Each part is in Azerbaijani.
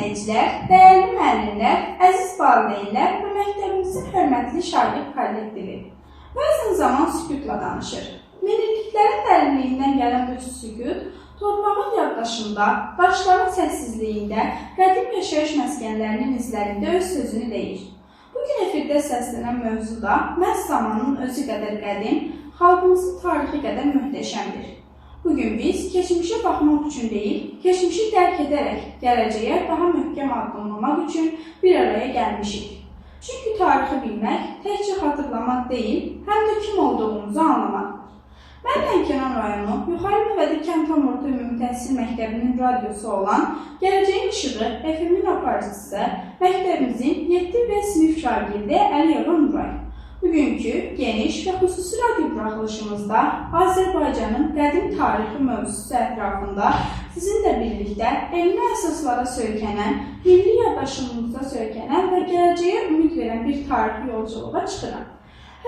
dinləyicilər, dəyərli müəllimlər, əziz valideynlər və məktəbimizin hörmətli şagird kollektivi. Bəzən zaman sükutla danışır. Minilliklərin dərinliyindən gələn bu sükut torpağın yaddaşında, daşların səssizliyində, qədim yaşayış məskənlərinin izlərində öz sözünü deyir. Bu gün efirdə səslənən mövzu da məhz zamanın özü qədər qədim, xalqımızın tarixi qədər möhtəşəmdir. Bugün biz keçmişə baxmaq üçün deyil, keçmişi dərk edərək gələcəyə daha möhkəm addımlamaq üçün bir araya gəlmişik. Çünki tarixi bilmək təkcə xatırlamaq deyil, həm də kim olduğumuzu anlamaqdır. Mən Lənkəran rayonu Yuxarı Nüvədi kənd tam orta ümumi təhsil məktəbinin radiosu olan Gələcəyin İşığı FM-in aparıcısı, məktəbimizin 7B sinif şagirdi Əliyeva Nuray. Bugünkü geniş və xüsusi radio buraxılışımızda Azərbaycanın qədim tarixi mövzusu ətrafında sizinlə birlikdə elmi əsaslara söykənən, milli yaddaşımıza söykənən və gələcəyə ümid verən bir tarixi yolculuğa çıxıram.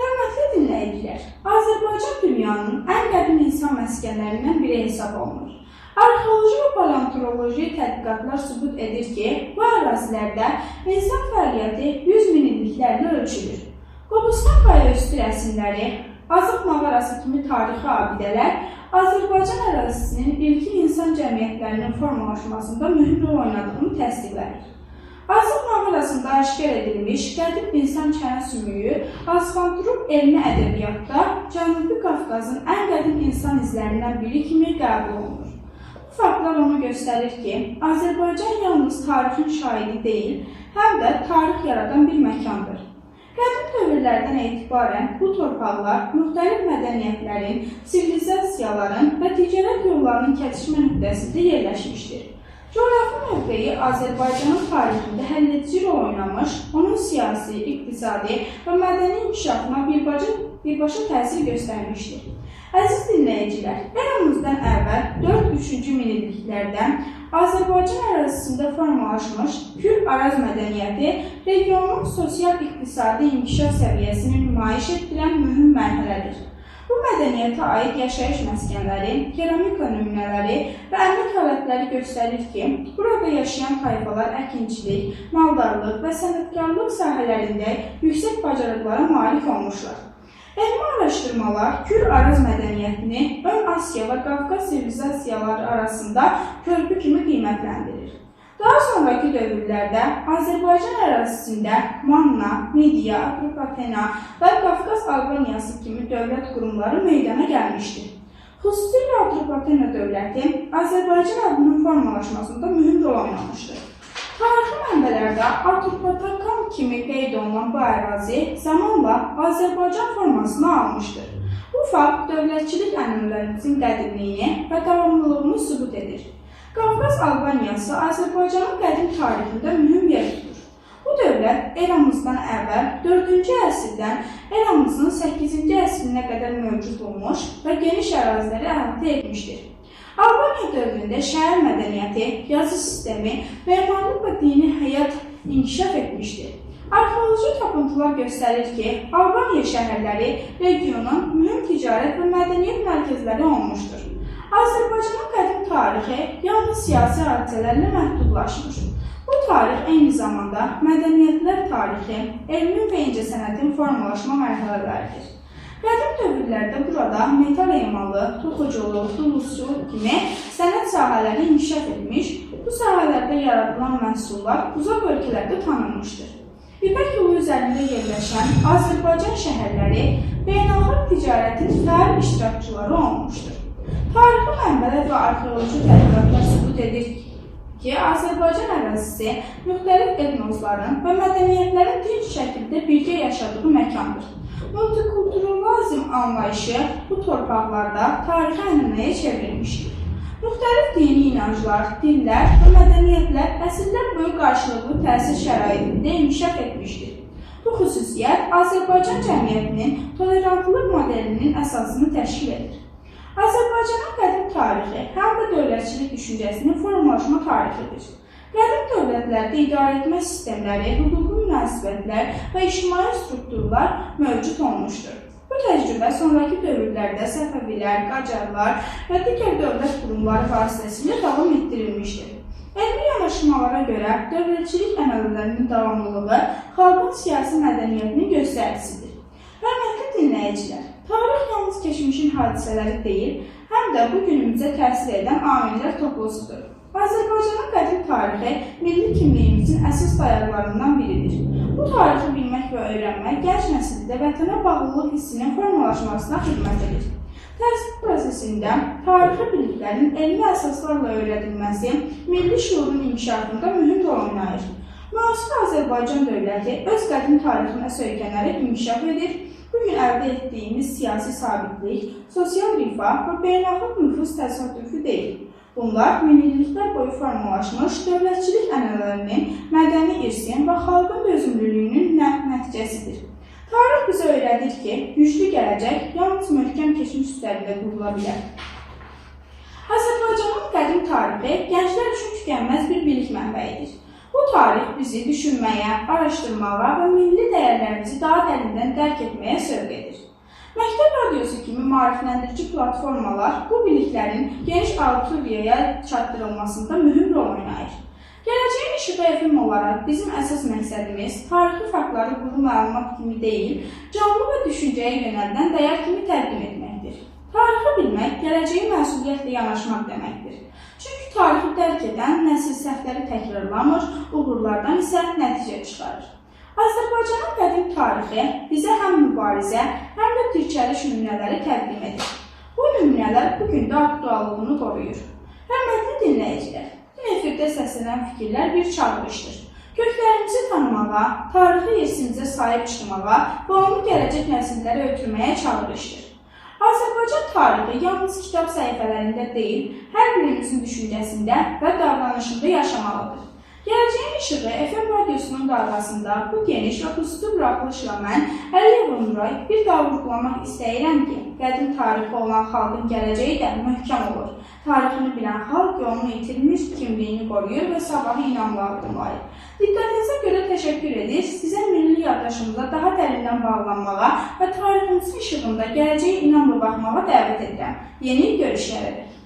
Hörmətli dinləyicilər, Azərbaycan dünyanın ən qədim insan məskənlərindən biri hesab olunur. Arxeoloji və paleontoloji tədqiqatlar sübut edir ki, bu ərazilərdə insan fəaliyyəti 100 min illiklərlə ölçülür. Qobustan qayaüstü rəsimləri, Azıq mağarası kimi tarixi abidələr Azərbaycan ərazisinin ilkin insan cəmiyyətlərinin formalaşmasında mühüm rol oynadığını təsdiqləyir. Azıq mağarasında aşkar edilmiş qədim insan çənə sümüyü Azxantrop elmi ədəbiyyatda Cənubi Qafqazın ən qədim insan izlərindən biri kimi qəbul olunur. Bu faktlar onu göstərir ki, Azərbaycan yalnız tarixin şahidi deyil, həm də tarix yaradan bir məkandır. Qədim dövrlərdən etibarən bu torpaqlar müxtəlif mədəniyyətlərin, sivilizasiyaların və ticarət yollarının kəsişmə nöqtəsində yerləşmişdir. Coğrafi mövqeyi Azərbaycanın tarixində həlledici rol oynamış, onun siyasi, iqtisadi və mədəni inkişafına birbaşa təsir göstərmişdir. Əziz dinləyicilər, eramızdan əvvəl 4-3-cü minilliklərdən Azərbaycan ərazisində formalaşmış Kür-Araz mədəniyyəti regionun sosial-iqtisadi inkişaf səviyyəsini nümayiş etdirən mühüm mərhələdir. Bu mədəniyyətə aid yaşayış məskənləri, keramika nümunələri və əmək alətləri göstərir ki, burada yaşayan tayfalar əkinçilik, maldarlıq və sənətkarlıq sahələrində yüksək bacarıqlara malik olmuşlar. Elmi araşdırmalar Kür-Araz mədəniyyətini Ön Asiya və Qafqaz sivilizasiyaları arasında körpü kimi qiymətləndirir. Daha sonraki dövrlərdə Azərbaycan ərazisində Manna, Midiya, Atropatena və Qafqaz Albaniyası kimi dövlət qurumları meydana gəlmişdir. Xüsusilə Atropatena dövləti Azərbaycan adının formalaşmasında mühüm rol oynamışdır. Tarixi mənbələrdə Atropatakan kimi qeyd olunan bu ərazi zamanla Azərbaycan formasını almışdır. Bu fakt dövlətçilik ənənələrimizin qədimliyini və davamlılığını sübut edir. Qafqaz Albaniyası Azərbaycanın qədim tarixində mühüm yer tutur. Bu dövlət eramızdan əvvəl 4-cü əsrdən eramızın 8-ci əsrinə qədər mövcud olmuş və geniş əraziləri əhatə etmişdir. Albaniya dövründə şəhər mədəniyyəti, yazı sistemi, memarlıq və dini həyat inkişaf etmişdir. Arxeoloji tapıntılar göstərir ki, Albaniya şəhərləri regionun mühüm ticarət və mədəniyyət mərkəzləri olmuşdur. Azərbaycanın qədim tarixi yalnız siyasi hadisələrlə məhdudlaşmır. Bu tarix eyni zamanda mədəniyyətlər tarixi, elmin və incəsənətin formalaşma mərhələləridir. Qədim dövrlərdə burada metal emalı, toxuculuq, dulusçuluq kimi sənət sahələri inkişaf etmiş, bu sahələrdə yaradılan məhsullar uzaq ölkələrdə tanınmışdır. İpək yolu üzərində yerləşən Azərbaycan şəhərləri beynəlxalq ticarətin fəal iştirakçıları olmuşdur. Tarixi mənbələr və arxeoloji tədqiqatlar sübut edir ki, Azərbaycan ərazisi müxtəlif etnosların və mədəniyyətlərin dinc şəkildə birgə yaşadığı məkandır. Multikulturalizm anlayışı bu torpaqlarda tarixi ənənəyə çevrilmişdir. Müxtəlif dini inanclar, dillər və mədəniyyətlər əsrlər boyu qarşılıqlı təsir şəraitində inkişaf etmişdir. Bu xüsusiyyət Azərbaycan cəmiyyətinin tolerantlıq modelinin əsasını təşkil edir. Azərbaycanın qədim tarixi həm də dövlətçilik düşüncəsinin formalaşma tarixidir. Qədim dövlətlərdə idarəetmə sistemləri, hüquqi münasibətlər və ictimai strukturlar mövcud olmuşdur. Bu təcrübə sonraki dövrlərdə Səfəvilər, Qacarlar və digər dövlət qurumları vasitəsilə davam etdirilmişdir. Elmi yanaşmalar Araşdırmalara görə dövlətçilik ənənələrinin davamlılığı xalqın siyasi mədəniyyətinin göstəricisidir. Hörmətli dinləyicilər, tarix yalnız keçmişin hadisələri deyil, həm də bu günümüzə təsir edən amillər toplusudur. Azərbaycanın qədim tarixi milli kimliyimizin əsas dayaqlarından biridir. Bu tarixi bilmək və öyrənmək gənc nəsildə vətənə bağlılıq hissinin formalaşmasına xidmət edir. Təhsil prosesində tarixi biliklərin elmi əsaslarla öyrədilməsi milli şuurun inkişafında mühüm rol oynayır. Müasir Azərbaycan dövləti öz qədim tarixinə söykənərək inkişaf edir. Bugün əldə etdiyimiz siyasi sabitlik, sosial rifah və beynəlxalq nüfuz təsadüfi deyil. Bunlar minilliklər boyu formalaşmış dövlətçilik ənənələrinin, mədəni irsin və xalqın dözümlülüyünün nəticəsidir. Tarix bizə öyrədir ki, güclü gələcək yalnız möhkəm keçmiş üzərində qurula bilər. Azərbaycanın qədim tarixi gənclər üçün tükənməz bir bilik mənbəyidir. Bu tarix bizi düşünməyə, araşdırmağa və milli dəyərlərimizi daha dərindən dərk etməyə sövq edir. Məktəb radiosu kimi maarifləndirici platformalar bu biliklərin geniş auditoriyaya çatdırılmasında mühüm rol oynayır. Gələcəyin İşığı FM olaraq bizim əsas məqsədimiz tarixi faktları quru məlumat kimi deyil, canlı və düşüncəyə yönəldən dəyər kimi təqdim etməkdir. Tarixi bilmək, gələcəyə məsuliyyətlə yanaşmaq deməkdir. Çünki tarixi dərk edən nəsil səhvləri təkrarlamır, uğurlardan isə nəticə çıxarır. Azərbaycanın qədim tarixi bizə həm mübarizə, həm də dirçəliş nümunələri təqdim edir. Bu nümunələr bu gün də aktuallığını qoruyur. Hörmətli dinləyicilər, efirdə səslənən fikirlər bir çağırışdır. Köklərimizi tanımağa, tarixi irsimizə sahib çıxmağa və onu gələcək nəsillərə ötürməyə çağırışdır. Azərbaycan tarixi yalnız kitab səhifələrində deyil, hər birimizin düşüncəsində və davranışında yaşamalıdır. Gələcəyin İşığı FM radiosunun dalğasında bu geniş və xüsusi buraxılışla mən Əliyeva Nuray bir daha vurğulamaq istəyirəm ki, qədim tarixi olan xalqın gələcəyi də möhkəm olur. Tarixini bilən xalq yolunu itirmir, kimliyini qoruyur və sabahı inamla addımlayır. Diqqətinizə görə təşəkkür edir. Sizə milli yaddaşımıza daha dərindən bağlanmağa və tariximizin işığında gələcəyə inamla baxmağa dəvət edirəm. Yeni görüşlərə dək.